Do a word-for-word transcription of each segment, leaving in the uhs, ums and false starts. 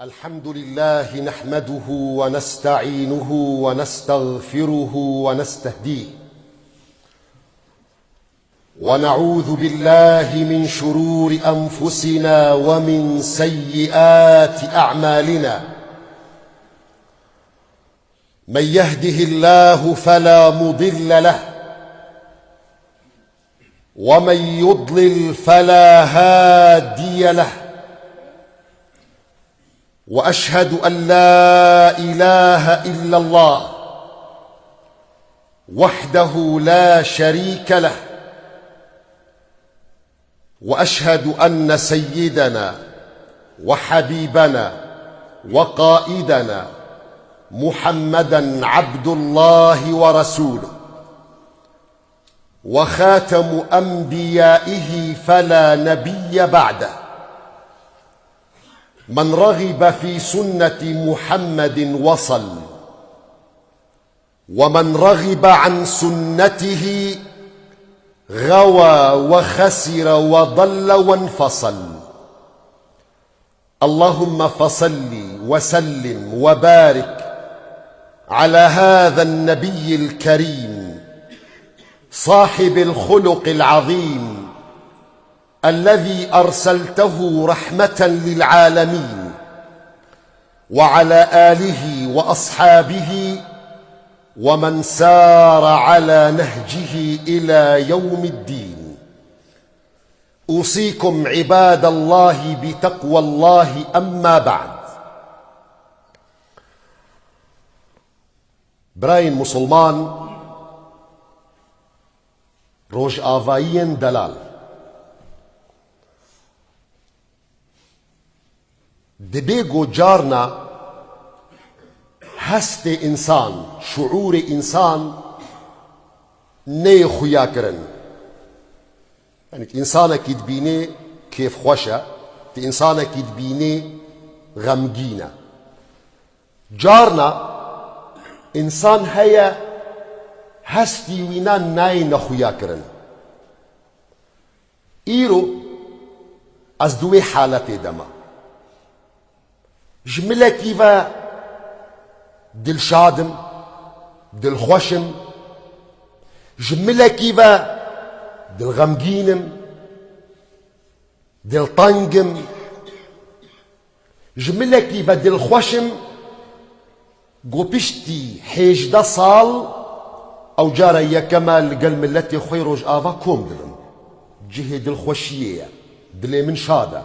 الحمد لله نحمده ونستعينه ونستغفره ونستهديه، ونعوذ بالله من شرور أنفسنا ومن سيئات أعمالنا. من يهده الله فلا مضل له، ومن يضلل فلا هادي له، وأشهد أن لا إله إلا الله وحده لا شريك له، وأشهد أن سيدنا وحبيبنا وقائدنا محمدا عبد الله ورسوله، وخاتم أنبيائه فلا نبي بعده. من رغب في سنة محمد وصل، ومن رغب عن سنته غوى وخسر وضل وانفصل. اللهم فصل وسلم وبارك على هذا النبي الكريم صاحب الخلق العظيم الذي أرسلته رحمة للعالمين، وعلى آله وأصحابه ومن سار على نهجه إلى يوم الدين. أوصيكم عباد الله بتقوى الله، أما بعد. Birayên musulman, rojavayiyên delal. Dibê ku carna hestê însan, şuûrê însan neyê xuya kirin. Yanî tu însanekî dibînê kêfxweş e, tu însanekî dibînê xemgîn e. Carna însan heye hestî wîna nayê nexuya kirin. Îro ez di wê haletê de me. Ji milekî ve dilşad im, dilxweş im. Ji milekî ve dilxemgîn im, dilteng im. Ji milekî ve dilxweş im ku piştî hêjdeh sal ew cara yekem e li gel miletê xwe yê Rojava kom dibim. Cihê dilxweşiyê ye. Dilê min şad e.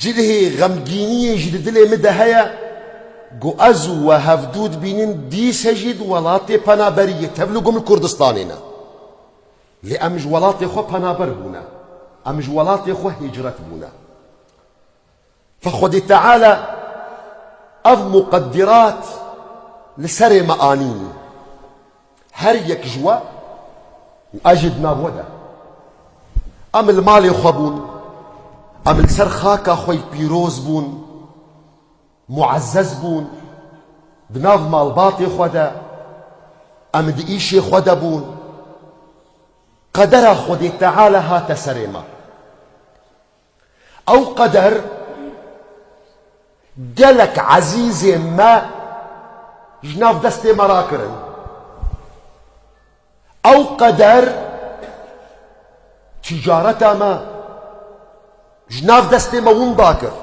Cihê xemgîniyê jî di dilê min de heye ku ez û we hevdû dibînin dîse jî di welatê penaberiyê, tevlî ku min li Kurdistanê ne. Lê em ji welatê xwe penaber bûne. Em ji welatê xwe hicret bûne. Fe Xwedê Teala ev muqeddirat li serê me anîn. Her yek ji we, ez jî di nav we de. Em li malê xwe bûn, em li ser xaka xwe yî pîroz bûn, muezzez bûn, di nav malbatê xwe de, em di îşê xwe de bûn. Qedera Xwedê Teala hate serê me. Ew qeder gelek ezîzên me ji nav destê me rakirin. Ew qeder tîcareta me ji nav destê me winda kir.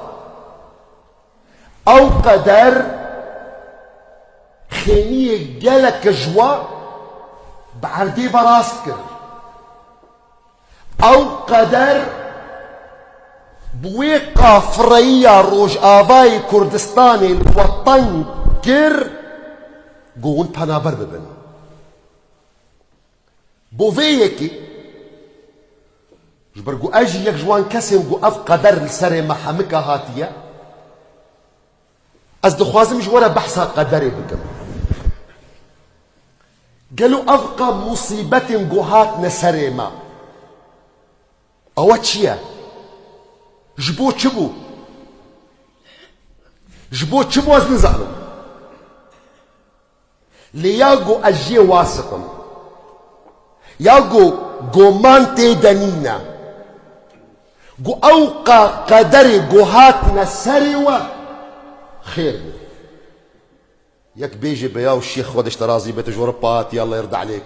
Ew qeder xêniyê gelek ji we bi erdê ve rast kir. Ew qeder bi wê qafreyiya Rojavayê Kurdistanê li we teng kir ku hûn penaber bibin. Bo vê yekê, ji ber ku ez jî yek ji wan kesên ku ev qeder li serê me hemika hatiye, ez dixwazim ji we re behsa qederê bikim. Gelo ev qa musîbetên ku hatine serê me, ewe çi ye? Ji bo çi bû? Ji bo çi bû ez nizanim. Lê ya ku ez jê wasiq im, ya ku goman tê de nîne, ku ew qa qederê ku hatine serê we, Xêr bû. Yek bêjê be ya û şêx xwe dişte razî be, tu ji we re pa hatî, Allah yirda aleyk.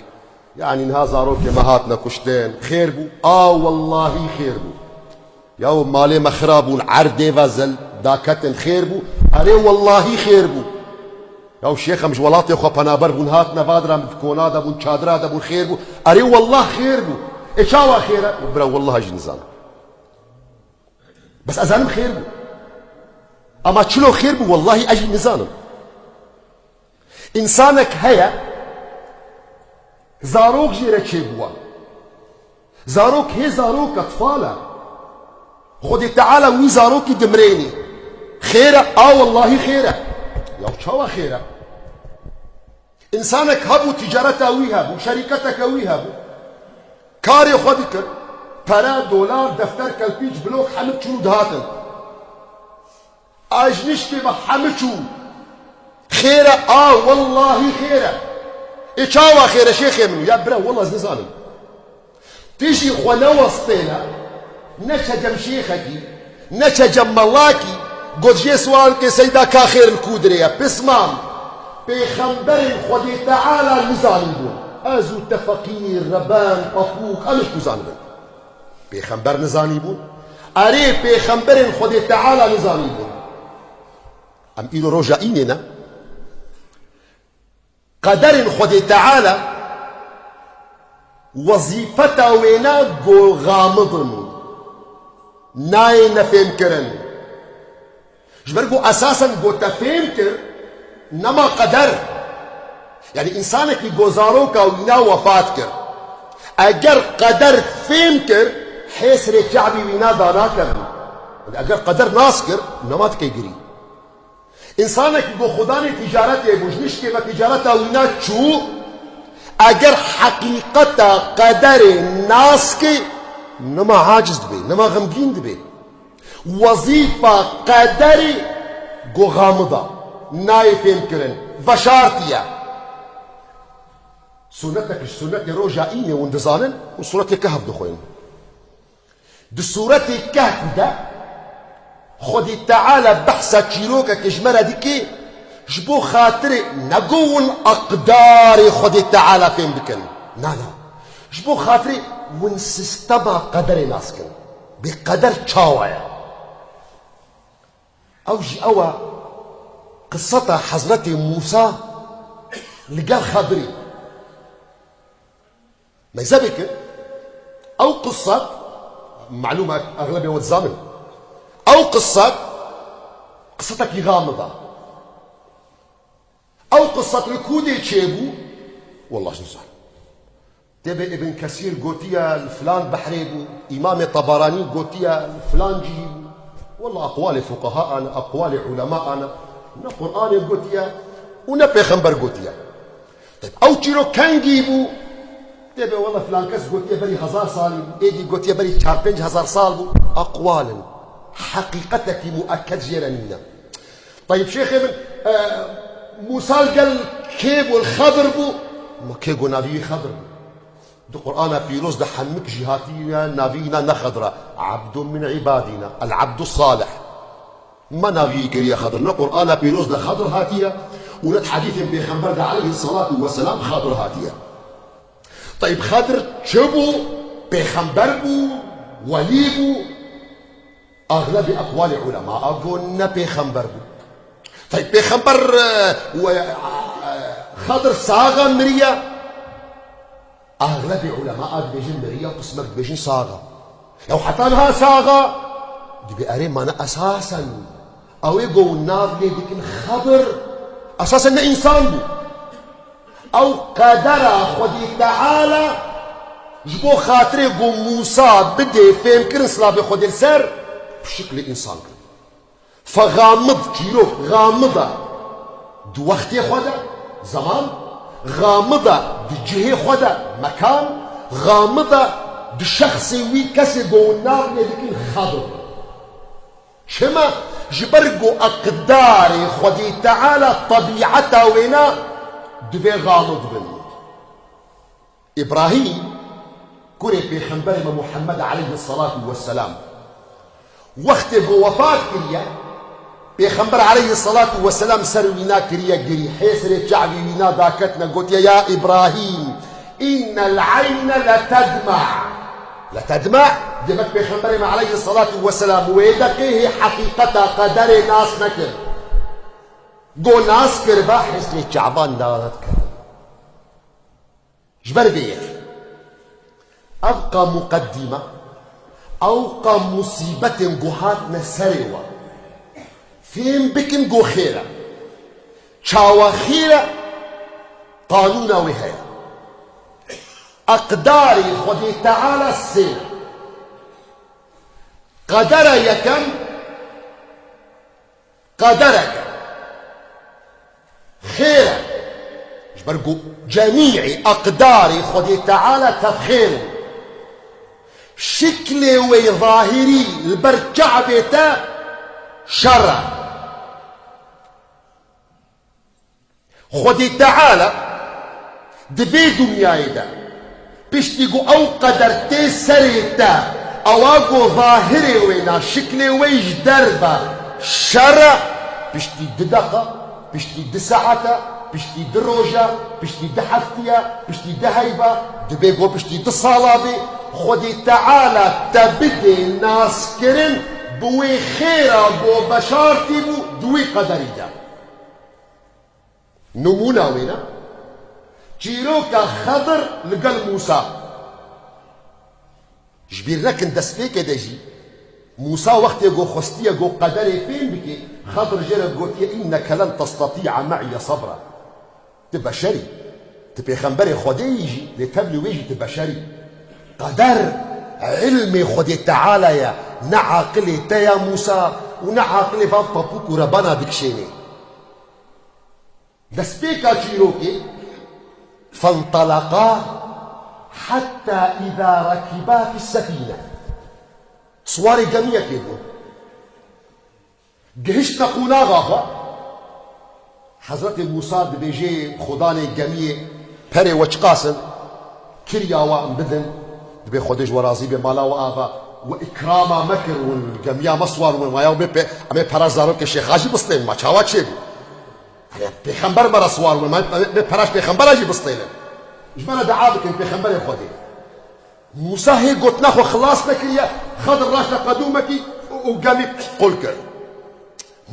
Yanî niha zarokê me hatine kuştin. Xêr bû. A wellahî xêr bû. Ya û malê me xira bûn, erdê ve zel daketin, xêr bû. Erê wellahî xêr bû. Ya û şêx em ji welatê xwe penaber bûn, hatine vadira min di kona de bûn, çadira de bûn, xêr bû. Erê wellah xêr bû. Ê çawa xêr e? Bira wellah jî nizanim. Bes ez zanim xêr bû. Ama çilo xêr bû, wellahî ez jî nizanim. Însanek heye, zarok jê re çêbûwa. Zarok hê zarok e, tfal e. Xwedê Teala wî zarokî dimrênî. Xêr e, a wellahî xêr e. Ya çawa xêr e? Însanek hebû, tîcareta wî hebû, şerîketeke wî hebû. Karê xwe dikir. Pere, dolar, defter, kelpîç, blok, hemik çûn û dihatin. A ji nişkê me hemik çû. Xêr e, a wellahî xêr e. Ê çawa xêr e şêxê min? Ya bira, wella ez nizanim. Tijî xwe newestêne, neçe cem şêxekî, neçe cem melakî, got jê siwal ke seyda ka xêr li ku dirê ye, pismam, pêxemberên Xwedê Teala nizanîbûn. Ez û te feqîr, reben, paqûk, em ji ku zanibin? Pêxember nizanîbûn? Erê, pêxemberên Xwedê Teala nizanîbûn. Em îro roja înê ne? Qederên Xwedê Teala wezîfeta wêne go xamid in, nayê nefêmkirin. Ji ber ku esasen go te fêm kir, nema qeder. Yanî însanekî go zaroka wîna wefat kir. Eger qeder fêm kir, hê serê çavî wîna danakevin. Eger qeder nas kir, nema dike girî. Însanekî ku xudanê tîcaretê bû, ji nişkê me tîcareta wîna çû, eger heqîqeta qederê nas kê, nema aciz dibê, nema xemgîn dibê. Wezîfa qederê go xamida, nayê fêmkirin, veşartiye. Sûnetek ji sûnetê roja înê hûn dizanin û sûretê Kehf dixwînin. Di Sûretê Kehf de Xwedê Teala behsa çîrokeke ji me re dike, ji bo xatirê ne go hûn eqdarê Xwedê Teala fêm bikin. Na, na. Ji bo xatirê hûn sistema qederê nas kin. Bê qeder çawa ye? Ew jî ew e qiseta Hezretê Mûsa li gel Xedirî. Meyze bike, ew qisset, malûm e, exlebê we dizanin. Ew qisset, qissetekî xamid e. Ew qisset li ku dê çêbû? Wallah ez nizanim. Tê bê Ibn Kesîr gotiye li filan behrê bû, Îmamê Tabaranî gotiye li filan cihî bû. Wallah eqwalê fuqehaan e, eqwalê ulemaan e. Ne Qur'anê gotiye û ne pêxember gotiye. Teb ew çîrok kengî bû? Tê bê wela filan kes gotiye berî hezar salî bû, êdî gotiye berî çar pênc hezar sal bû. Eqwal in. Heqîqetekî muekked jê re nîne. Tayîb şêxê min, e, Mûsa li gel kê bû? Li Xedir bû. Ma kê got navî wî Xedir bû? Di Qur'ana pîroz de hemik jî hatiye navî wîna ne Xedir e. Ebdun min îbadîna. El Ebdus Salih. Ma navî wî kiriye Xedir. Ne Qur'ana pîroz de Xedir hatiye û ne di hedîsên Pêxember de aleyhisselatu vesselam Xedir hatiye. Tayîb Xedir çi bû? Pêxember bû? Welî bû? Axlebê eqwalê ulema a got ne pêxember bû. Tayîb pêxember, e, we, e, Xedir sax e, miriye? Axlebê ulema a dibêjin miriye, qismek dibêjin sax e. Ew heta niha sax e. Dibê erê, mane esasen ew ê go nav lê dikin Xedir esasen ne însan bû. Ew qedera Xwedê Teala ji bo xatirê go Mûsa bidê fêmkirin silavê Xwedê li ser, bi şiklê însan kirin. Fe xamid, çîrok, xamid e di wextê xwe de, zeman, xamid e di cihê xwe de, mekan, xamid e di şexsê wî, kesê ku hûn nav lê dikin Xedir. Çima? Ji ber ku eqdarê Xwedê Teala, tebîeta wêna divê xamid bin. Îbrahîm, kurê Pêxemberê me Muhammed aleyhisselatu vesselam, wextê ku wefat kiriye, Pêxember aleyhisselatu vesselam ser wîna kiriye girî, hê serê çavî wîna daketine, gotiye, "Ya Îbrahîm, innel eyne letedma." Letedma, demek Pêxemberê me aleyhisselatu vesselam wê deqê hê heqîqeta qederê nas nekir. Go nas kiriba, hê serê çavan daketiye. Ji ber vê yekê. Ev qa muqeddîme, ew qa musîbetên ku hatine serê we. Fêm bikin ku xêr e. Çawa xêr e? Qanûna wê heye. Eqdarê Xwedê Teala sê ne. Qedera yekem, qedereke xêr e. Ji ber ku cemî'î eqdarê Xwedê Teala tevxêr in. Şiklê wê zahirî li ber çavê te şer e. Xwedê Teala di vê dinyayê de, piştî ku ew qeder tê serê te, ewa ku zahirê wê na, şiklê wê ji derve şer e, piştî du deqa, piştî du saete, piştî du roja, piştî du heftiye, piştî du heyva, dibê ku piştî du sala bê, Xwedê Teala te bidê naskirin bi wê xêra ku veşartî bû di wî qederî de. Nimûna wê ne? Çîroka Xedir li gel Mûsa. Ji bîr nekin destpêkê de jî Mûsa wextê ku xwestiye ku qederê fêm bike, Xedir jê re gotiye, "Înneke len testatî'a me'iye sebra." Tu beşer î. Tu pêxemberê Xwedê yî jî, lê tevlî wê jî tu beşer î. Qeder, ilmê Xwedê Teala ye, ne aqilê te ya Mûsa û ne aqilê van papûk û rebana dikişênê. Destpêka çîrokê, "Fentalaqa hetta îza rekiba fis sefîne." Siwarê gemiyekê bûn. Gihiştine qonaxa xwe. Hezretê Mûsa dibêjê, "Xudanê gemiyê perê we çiqas in? Kiriya we em bidin." Dibê, "Xwedê ji we razî be, mala we ava. We îkrama me kir, we gemiya me siwar, we maya we bê pe-, em ê pera zarokê şêxa jî bistên, ma çawa çêbû?" Pêxember me re siwar bûn, me, me, me peraş pêxembera jî bistêne. Ji me re dua bikin, pêxemberê Xwedê. Mûsa hê gotina xwe xilas nekiriye, Xedir raşte qedûmekî û, û gemî qul kir.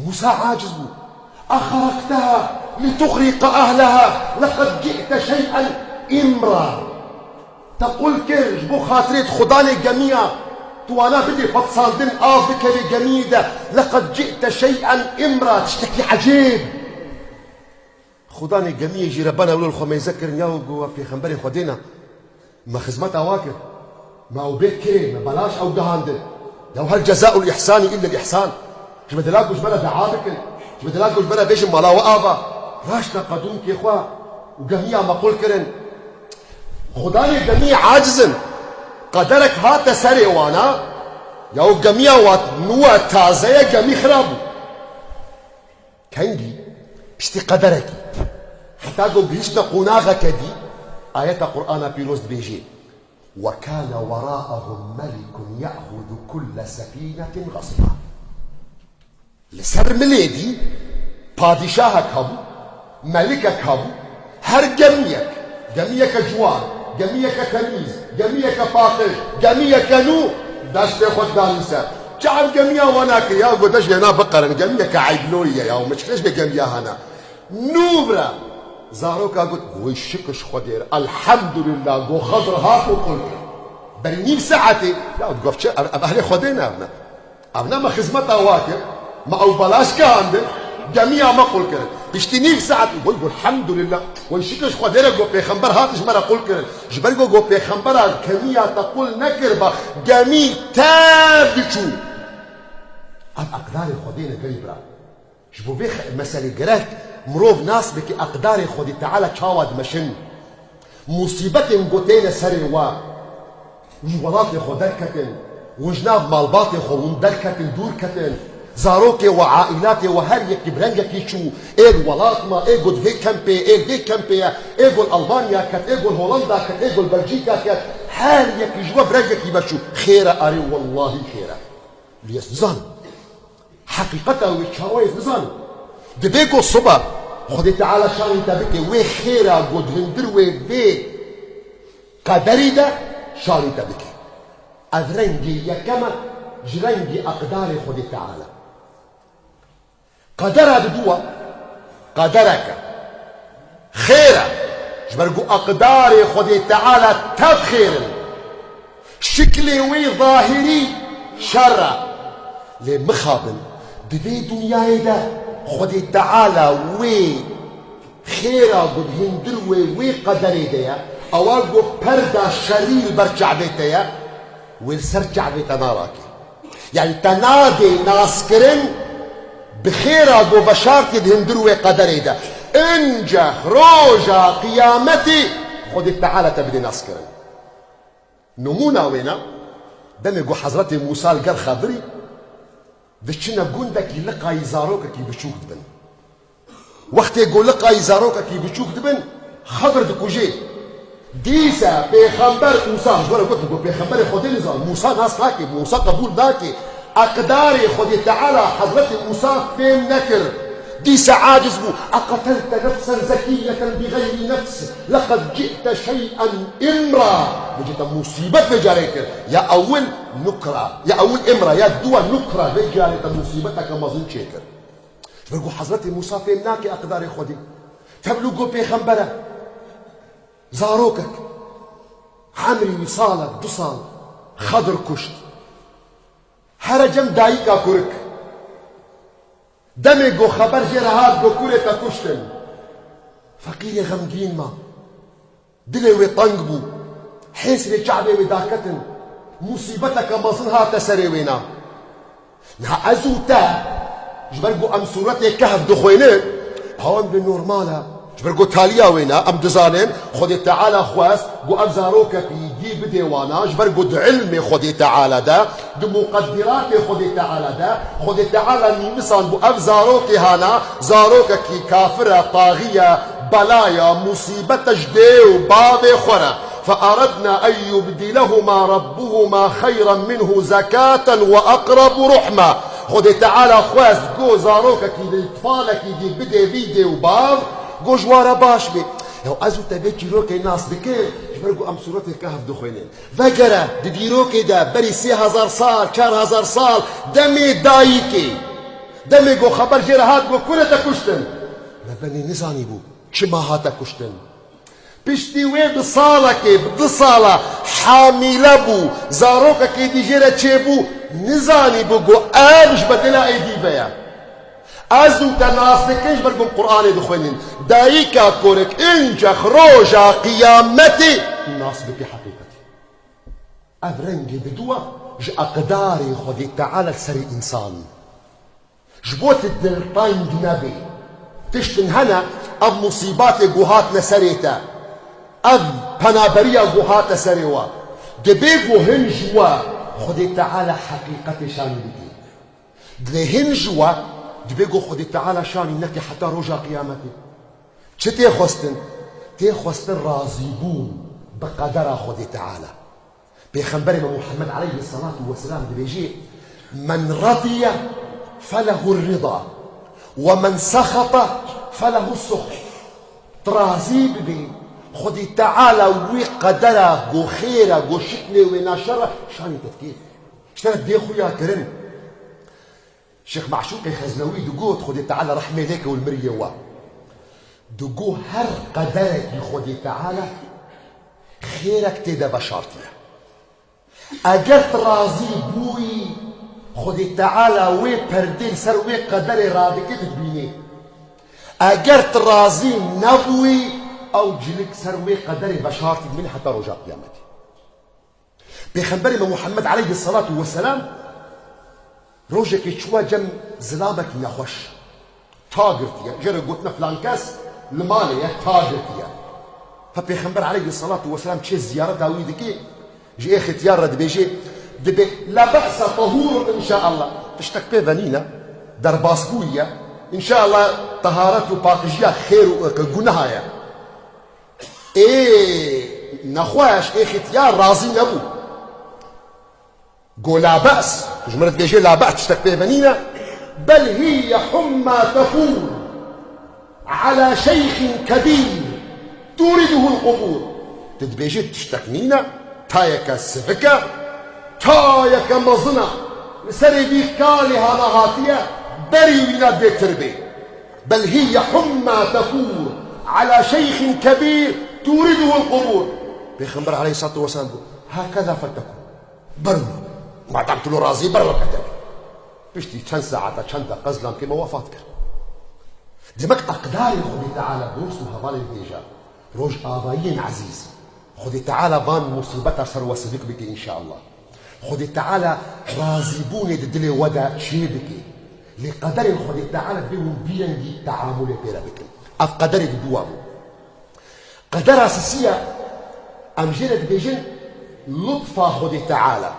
Mûsa aciz bû. "Exerekteha lituxriqa ehleha, leqed ci'te şey'en imra." Te qul kir, ji bo xatirê Xudanê gemiya, tu wana bidê petsandin, av bikevê gemiyê de, "Leqed ci'te şey'en imra", tiştekî ecêb. Xudanê gemiyê jî rebana wilo li xwe meyze kirin, ya û got, "Ev pêxemberê Xwedê ne. Me xizmeta wa kir. Me ew bê kirê, me belaş ew gihandin. Ya hel cezaul ihsani illa l ihsan." Ji bedela ku ji me re dua bikin, ji bedela ku ji me re bêjin, "Mala we ava." Raştine qedûmkê xwe û gemiya me qul kirin. Xudanê gemiyê aciz in. Qederek hate serê wana, ya û gemiya wan nû e, taze ye, gemî xira bû. Kengî, piştî qederekî, heta ku gihiştine qonaxeke dî, ayeta Qur'ana pîroz dibêjê, "Ve kâne werâehum melikun ye'xudu kulle sefînetin xasba." Li ser milê dî padîşahek hebû, melikek hebû, her gemiyek, gemiyeke ciwan, gemiyeke temîz, gemiyeke paqij, gemiyeke nû, destê xwe danî ser. Çav gemiya wana kir, ya got, "Dest ji hêna biqerin, gemiyeke eyblorî ye ya, û min çi kirê ji vê gemiya hana." Nû vira zaroka got, "Wey şikir ji Xwedê re, elhemdulillah, got Xedir hat û qul kir." Berî nîv saetê, ya got, "Çi, ev, ev ehlê Xwedê ne, ev ne." Ev ne me xizmeta wa kir, me ew belaş gihandin, gemiya me qul kirin. Piştî nîv saet, wey, got, "Elhemdulillah, wey şikir ji Xwedê re, got pêxember hat ji me re qul kirin." Ji ber ku got pêxembera gemiya te qul nekiriba, gemî tev diçû. Ev eqdarê Xwedê ne gelî bira. Ji bo vê xe-, meselê gerek mirov nas be ki eqdarê Xwedê Teala çawa dimeşin. Musîbetên ku têne serê we, ji welatê xwe derketin, hûn ji nav malbatê xwe hûn derketin, dûr ketin. Zarokê we, aîlatê we her yekî bi rengekî çû, ê li welat ma, ê ku di vê kempê, ê li vê kempê ye, ê ku li Albanya ket, ê ku li Holanda ket, ê ku li Belçîka ket. Her yekî ji we bi rengekî veçû. Xêr e, erê wellahî xêr e. Lê ez nizanim. Heqîqeta wê çawa ez nizanim. Dibê ku sibe Xwedê Teala şanî te bike, wê xêra ku di hundir wê vê qederî de şanî te bike. Ev rengê yekem e ji rengê eqdarê Xwedê Teala. Qedera diduwa, qedereke xêr e, ji ber ku eqdarê Xwedê Teala tev xêr in. Şiklê wê zahirî şer e. Lê mixabin, di vê dinyayê de Xwedê Teala wê xêra ku di hundir wê, wê qederê de ye, ewa ku perda şerî li ber çavê te ye, wê li ser çavê te narake. Yanî te nadê naskirin bi xêra ku veşartî di hundir wê qederê de. Incex roja qiyametê Xwedê Teala te bidê naskirin. Nimûna wêna, demê ku Hezretê Mûsa li gel Xedirî diçine gundekî, liqayî zarokekî biçûk dibin. Wextê ku liqayî zarokekî biçûk dibin, Xedir dikujê. Dîse pêxember Mûsa, ji we re gotin ku pêxemberê Xwedê nizan, Mûsa nas nake, Mûsa qebûl nake. Eqdarê Xwedê Teala Hezretê Mûsa fêm nekir. Dîse aciz bû. "Eqetelte nefsen zekiyeten bi gayri nefs, leqed ci'te şey'en imra." Vê carê te musîbet vê carê kir. Ya ewil nukra, ya ewil imra, ya duwa nukra, vê carê te musîbeteke mezin çêkir. Ji ber ku Hezretê Mûsa fêm nake eqdarê Xwedê. Tevlû got pêxember e. Zarokek. Emrî wî salek, du sal. Xedir kuşt. Here cem dayika kurik. Demê ku xeber jê re hat, got, "Kurê te kuştin." Feqîrê xemgîn ma. Dilê wê teng bû. Hêsrê çavê wê daketin. Musîbeteke mezin hate serê wêna. Niha ez û te, ji ber ku em sûretê Kehf dixwênin, ew em bi normal e. Ji ber ku taliya wêna, em dizanin, Xwedê Teala xwest ku ev zarokekî dî bidê wana, ji ber ku di ilmê Xwedê Teala de, di muqeddiratê Xwedê Teala de, Xwedê Teala nîvisan bû ev zarokê hana, zarokekî kafir e, taxî ye, bela ye, musîbet e ji dê û bavê xwe re. فأردنا أن يبدلهما ربهما خيرا منه زكاة وأقرب رحما. Xwedê Teala xwest ku zarokekî dî, tfalekî dî bidê vî dê û bav, ku ji wan re baş bê. Ya ez û te vê çîrokê nas dikin, ji ber ku em sûretê Kehf dixwênin. Vegere, di dîrokê de berî sê hezar sal, çar hezar sal, demê dayikê, demê ku xeber jê re hat, got, "Kurê te kuştin." Me benê nizanîbû çima hate kuştin. Piştî wê bi salekê, bi du sala hamîle bû, zarokekê dî jê re çêbû, nizanîbû, got, "Ev ji bedela êdî ve ye." Ez û te nas dikin, ji ber ku em Qur'anê dixwênin. Dayika kurik incex roja qiyametê nas bike heqîqetê. Ev rengê diduwa ji eqdarê Xwedê Teala li serê însan. Ji bo tu dilteng nebî. Tiştin hene, ev musîbatê ku hatine serê te, ev penaberiya ku hate serê we, dibê ku hin ji we Xwedê Teala heqîqetê şanî bidî. Dilê hin ji we dibê ku Xwedê Teala şanî neke heta roja qiyametê. Çi tê xwestin? Tê xwestin razîbûn bi qedera Xwedê Teala. Pêxemberê me Muhammed aleyhisselatu vesselam dibêjê, "Men radiye felehu rida, ve men sexete felehu suxt." Tu razî bibî, Xwedî Teala wî qedera ku xêr e, ku şiklê wê naşer e, şanî te dikê. Ji te re dê xuya kirin. Şêx Meşûqê Xeznewî digot, Xwedê Teala rehmê lê ke û li miriyê we. Digot, her qederekî Xwedê Teala xêrek tê de veşartiye. Eger tu razî bûyî, Xwedê Teala wê perdê li ser wê qederê radike, tu dibînî. Eger tu razî nebûyî, ew cilik ser wê qederê veşartî dimîne heta roja qiyametê. Pêxemberê me Muhammed aleyhisselatu vesselam rojekê çûye cem zilamekî nexweş. Ta girtiye. Jê re gotine filan kes li malê ye, ta girtiye. Fe Pêxember aleyhisselatu vesselam çê ziyareta wî dike, ji ê xetiyar re dibêje, dibê, "La be'se, tahûrun inşaallah." Tiştek pê ve nîne, derbasbûyî ye. Înşaallah teharet û paqijiya xêr û guneha ye. Ê nexweş, ê xetiyar razî nebû. Go, "La be's." Tu ji min re dibêjê, "La be's, tiştek pê ve nîne." بل هي حمى تفور على شيخ كبير تورده القبور. Tu dibêjî tiştek nîne, tayeke sivik e, tayeke mezin e, li serê vî kalê hana hatiye, berî wî ne bêtir bê. بل هي حمى تفور على شيخ كبير تورده القبور. Pêxember aleyhissalatu vesselam got, هكذا فلتكن. Berwî. Madem tu lo razî, berwî. Piştî çend saeta, çend deqe zilamkê me wefat kir. Demek eqdarê Xwedê Teala dost û hevalên hêja, rojavayiyên ezîz, Xwedê Teala van musîbeta ser we sidik bike înşeallah. Xwedê Teala razîbûnê di dilê we de çê bike. Lê qederên Xwedê Teala divê hûn vî rengî teamulê pê re bikin. Ev qederê di dû wa bû. Qedera sisiya, em jê re dibêjin lutfa Xwedê Teala.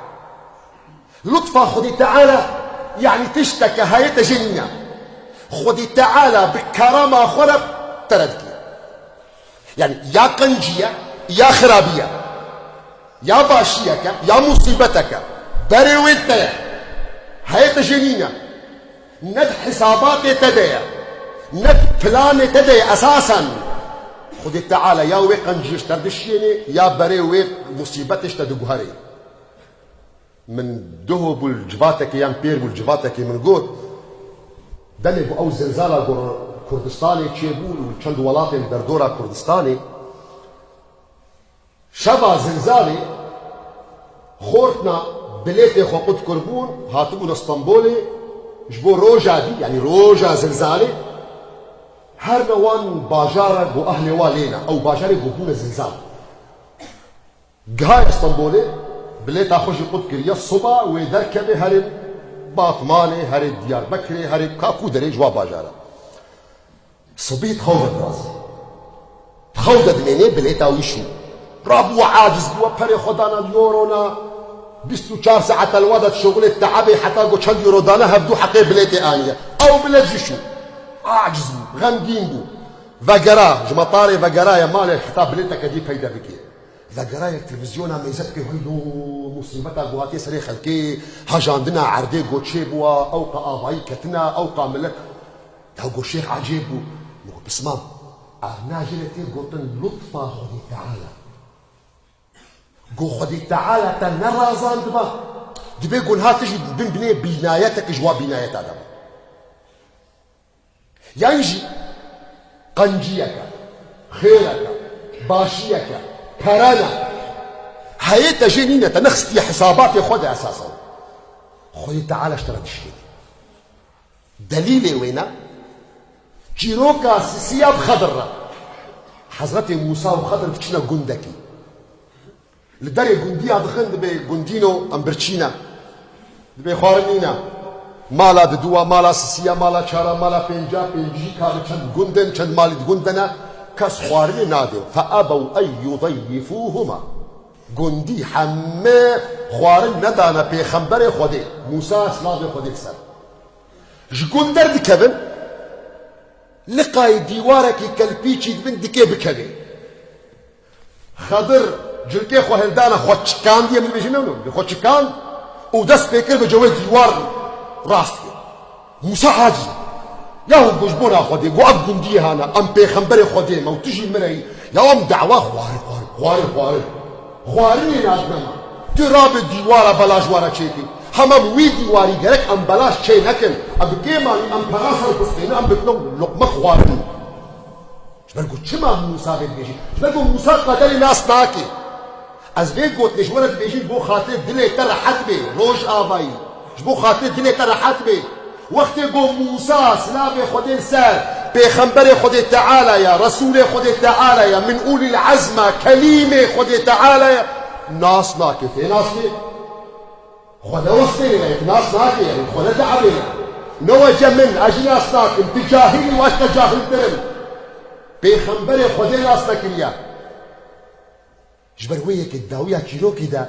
Lutfa Xwedê Teala, yanî tişteke heye te jê nîne. Xwedê Teala bi kerema xwe re te re dike. Yanî ya qenciye, ya xirabiye. Ya başiyeke, ya musîbeteke. Berê wê te ye. Heye te jê nîne. Ne di hisabatê te de ye, ne di planê te de ye esasen. Xwedê Teala ya wê qenciyê ji te dişiyênê, ya berê wê musîbetê ji te diguherê. Min duho bû li civatekê yan pêr bû li civatekê min got, demê ku ew zilzala ku Kurdistanê çêbû û çend welatên derdora Kurdistanê, Şeva zilzalê xortina bilêtê xwe qut kirbûn, hatibûne Stenbolê ji bo roja dî, yanî roja zilzalê, her ne wan bajara ku ehlê wa lê ne, ew bajarê ku bûne zilzal. Gihaye Stenbolê, bilêta xwe jî qut kiriye, siba wê derkeve herê Batmanê, herê Diyarbekirê, herê ka ku derê ji wa bajara. Sibî di xew de dirazî. Di xew de dimênê bilêta wî şû. Rabû we aciz bû, we perê xwe dana euro na. Bîst û çar saet li wa de şixulê teebê heta ku çend euro dana hevdû heqê bilêtê aniye. Ew bilêt jî şû. Aciz bû, xemgîn bû. Vegera, ji metarê vegeraye malê heta bilêteke dî peyde bike. Vegeraye televîzyona mêze dike, heylo, musîbeta ku hatiye serê xelkê, hejandina erdê ku çêbûwa, ew qa avayî ketine, ew qa milet. Ya got şêx ecêb bû. Min got, pismam, ev najê re tê gotin lutfa Xwedê Teala. Got Xwedê Teala te nerazendiba. Dibê got niha tu jî bin binê bînayetek ji wa bînayeta de be. Yan jî qenciyeke, xêreke, başiyeke, perene. Heyê te jê nîne, te nexistiye hisabatê xwe de esasen. Xwedê Teala ji te re dişkêne. Delîlê wê ne, çîroka sisiya bi Xedir re. Hezretê Mûsa û Xedir diçine gundekî. Li derê gundiya dixin, dibê gundîno, em birçî ne. Dibê xwarin nîne. Mala diduwa, mala sisiya, mala çara, mala pênca, pêncî ka bi çend gundin, çend malî di gundene, kes xwarinê nade. فأبوا أن يضيفوهما. Gundî heme xwarin nedane pêxemberê Xwedê, Mûsa, silavê Xwedê li ser. Ji gund derdikevin, liqayê dîwarekî kelpîçî dibin dikê bikevê. Xedir cilkê xwe hildana, xwe çikandiye, min bêjin ne, xwe çikand û dest pê kir bi cewê dîwar rast kir. Mûsa aciz. Yahu got ji bona Xwedê, got ev gundiyê hana, em pêxemberê Xwedê me û tu jî min re yî. Ya em dawa xwarin, xwarin, xwarin, xwarin. Xwarinê nadine me. Tu rabe dîwara belaş were çêkî. Hema bi wî dîwarî gerek em belaş çê nekin. Em bi kêmanî em pera ser bistêne, em bikine loqme xwarin. Ji ber ku çima Mûsa vê dibêjî? Ji ber ku Mûsa qederê nas nake. Ez vê gotinê ji we re dibêjim, ji bo xatirê dilê te rehet bê, rojavayî. Ji bo xatirê dilê te rehet bê. Wextê ku Mûsa, silavê Xwedê li ser, pêxemberê Xwedê Teala ye, Resûlê Xwedê Teala ye, min ulîl ezm e, kelîmê Xwedê Teala ye, nas nake, tê nas kê? Xwe ne westê ne, nas nake, yanî xwe ne teebê ne. Ne wece min, ez jî nas nakim, tu cahil î û ez te cahiltir im. Pêxemberê Xwedê nas nekiriye. Ji ber wê yekê di dawiya çîrokî de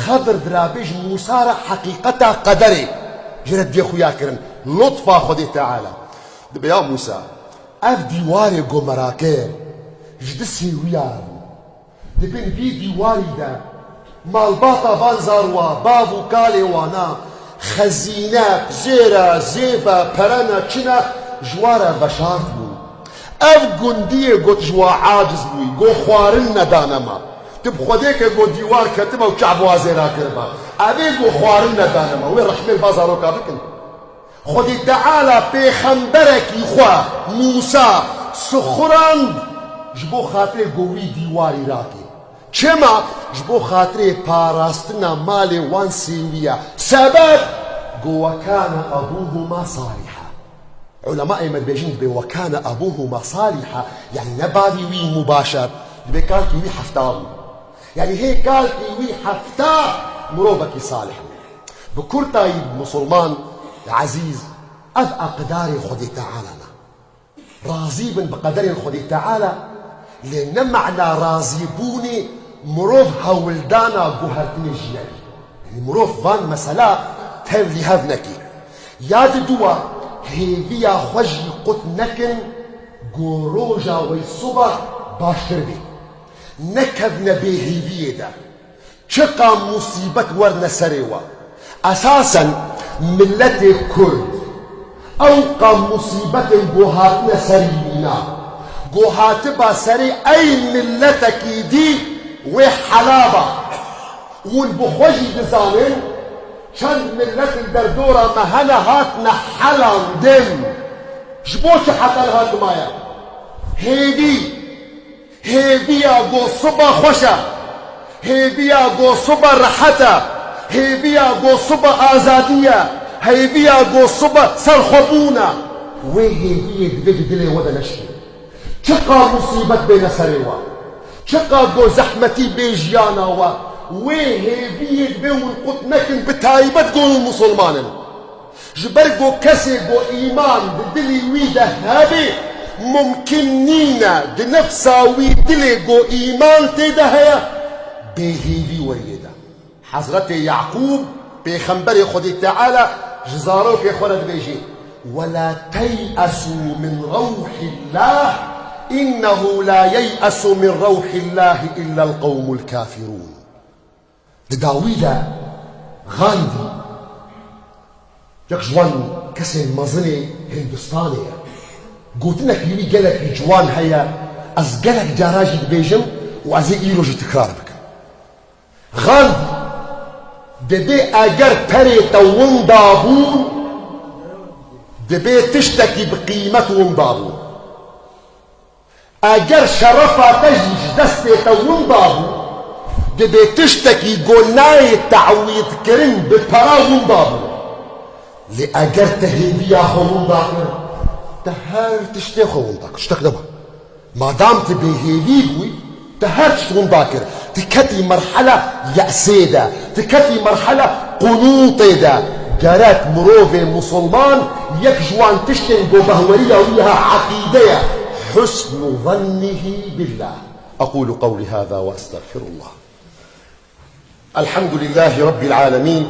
Xedir dirabê ji Mûsa re heqîqeta qederê ji re diyê xuya kirin. Lutfa Xwedê Teala. Dibe ya Mûsa, ev dîwarê ku me rakir, ji di sêwiyan. Di bin vî dîwarî de malbata van zarwa, bav û kalê wana, Xezîne, zêre, zêve, pere ne, çi ne, ji wa re veşart bû. Ev gundiyê got ji wa aciz bûyî, got xwarin nedane me. Tu bi Xwedê ke got dîwar ketibe û çav wa zêra kiribe. Evê got xwarin nedane me. Wê rehmê li va zaroka bikin. Xwedê Teala pêxemberekî xwe, Mûsa, sixurand ji bo xatirê got wî dîwarî rakê. Çima? Ji bo xatirê parastina malê wan sêwiya. Sebeb? Go, "Ve kâne abûhuma salîha." Ulemayê me dibêjin, dibê "ve kâne abûhuma salîha", yanî ne bavî wî mubâşer, dibê kalkî wî hefta bû. Yanî hê kalkî wî hefta mirovekî salih bû. Bi kurtayî, musulman ezîz, ev eqdarê Xwedê Teala ne. Razî bin bi qederên Xwedê Teala, lê ne mena razîbûnê mirov hewldana guhertinê jiyanê. Yanî mirov van mesela tevlî hev neke. Ya diduwa, hêviya xwe jî qut nekin, go roja wey siba baştir bê. Nekevne bêhêviyê de. Çiqa musîbet werne serê we. Esasen miletê Kurd, ew qa musîbetên go hatine serî wîna, go hatiba serê ey miletekî dî wê helaba. Hûn bi xwe jî dizanin, çend milet li derdora me hene hatine helandin. Ji bo çi heta niha dimaye? Hêvî. Hêviya go siba xweş e, hêviya go siba rehet e, hêviya go siba azadî ye, hêviya go siba serxwebûn e. Wê hêviyê divê di dilê we de neşkîne. Çiqa musîbet bêne serê we, çiqa go zehmetî bê jiyana we, wê hêviyê divê hûn qut nekin, bi taybet go hûn musulman in. Ji ber ku kesê ku îman di dilî wî de hebe, mumkin nîne di nefsa wî dilê ku îman tê de heye, bêhêvî weriyê de. Hezretê Yaqûb, pêxemberê Xwedê Teala, ji zarokê xwe re dibêje, "Wela tey'esû min rewhillah, innehu la yey'esu min rewhillahî illel qewmul kafirûn." Di dawî de Gandhi, yek ji wan kesên mezinê Hindistanê ye. Gotinekî wî gelekî ciwan heye, ez gelek cara jî dibêjim û ez ê îro jî tikrar bikim. Gandhi, dibê eger perê te winda bûn, dibê tiştekî bi qîmet winda bûn. Eger şerefa te jî ji destê te winda bû, dibê tiştekî ku nayê te'wîdkirin bi pera winda bû. Lê eger te hêviya xwe winda kir, te her tiştê xwe winda kir. Tiştek nema. Madam tu bêhêvî bûyî, te her tişt winda kir. Tu ketî merhela ye'sê de, tu ketî merhela qunûtê de. Gerek mirovê musulman yek ji wan tiştên ku behweriya wî ha eqîde ye, husnu zannihî billah. أقول قولي هذا وأستغفر الله. الحمد لله رب العالمين،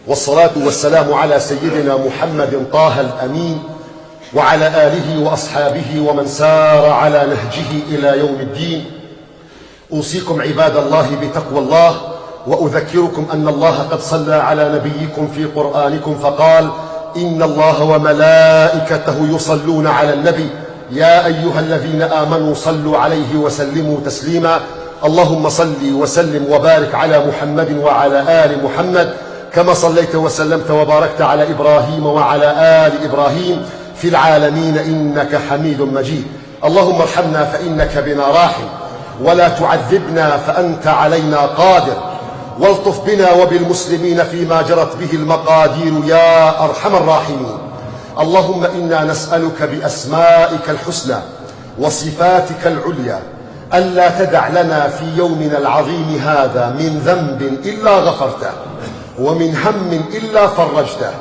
والصلاة والسلام على سيدنا محمد طه الأمين، وعلى آله وأصحابه ومن سار على نهجه إلى يوم الدين. أوصيكم عباد الله بتقوى الله، وأذكركم أن الله قد صلى على نبيكم في قرآنكم فقال: "إن الله وملائكته يصلون على النبي، يا أيها الذين آمنوا صلوا عليه وسلموا تسليما." اللهم صل وسلم وبارك على محمد وعلى آل محمد، كما صليت وسلمت وباركت على إبراهيم وعلى آل إبراهيم في العالمين إنك حميد مجيد. اللهم ارحمنا فإنك بنا راحم، ولا تعذبنا فأنت علينا قادر، والطف بنا وبالمسلمين فيما جرت به المقادير يا أرحم الراحمين. اللهم إنا نسألك بأسمائك الحسنى وصفاتك العليا ألا تدع لنا في يومنا العظيم هذا من ذنب إلا غفرته، ومن هم إلا فرجته،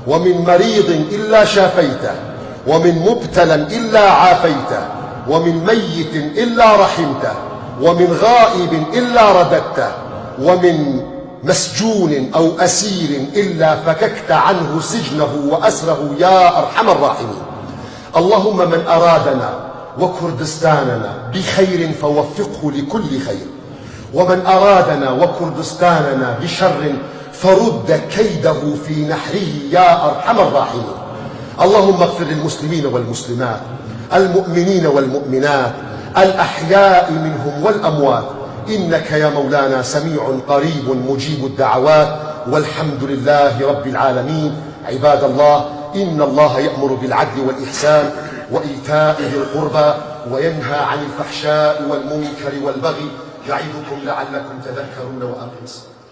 ومن مريض إلا شافيته، ومن مبتلى إلا عافيته، ومن ميت إلا رحمته، ومن غائب إلا رددته، ومن مسجون أو أسير إلا فككت عنه سجنه وأسره يا أرحم الراحمين. اللهم من أرادنا وكردستاننا بخير فوفقه لكل خير، ومن أرادنا وكردستاننا بشر فرد كيده في نحره يا أرحم الراحمين. اللهم اغفر للمسلمين والمسلمات، المؤمنين والمؤمنات، الأحياء منهم والأموات، إنك يا مولانا سميع قريب مجيب الدعوات، والحمد لله رب العالمين. عباد الله، إن الله يأمر بالعدل والإحسان وإيتاء ذي القربى وينهى عن الفحشاء والمنكر والبغي يعظكم لعلكم تذكرون. وأقم الصلاة.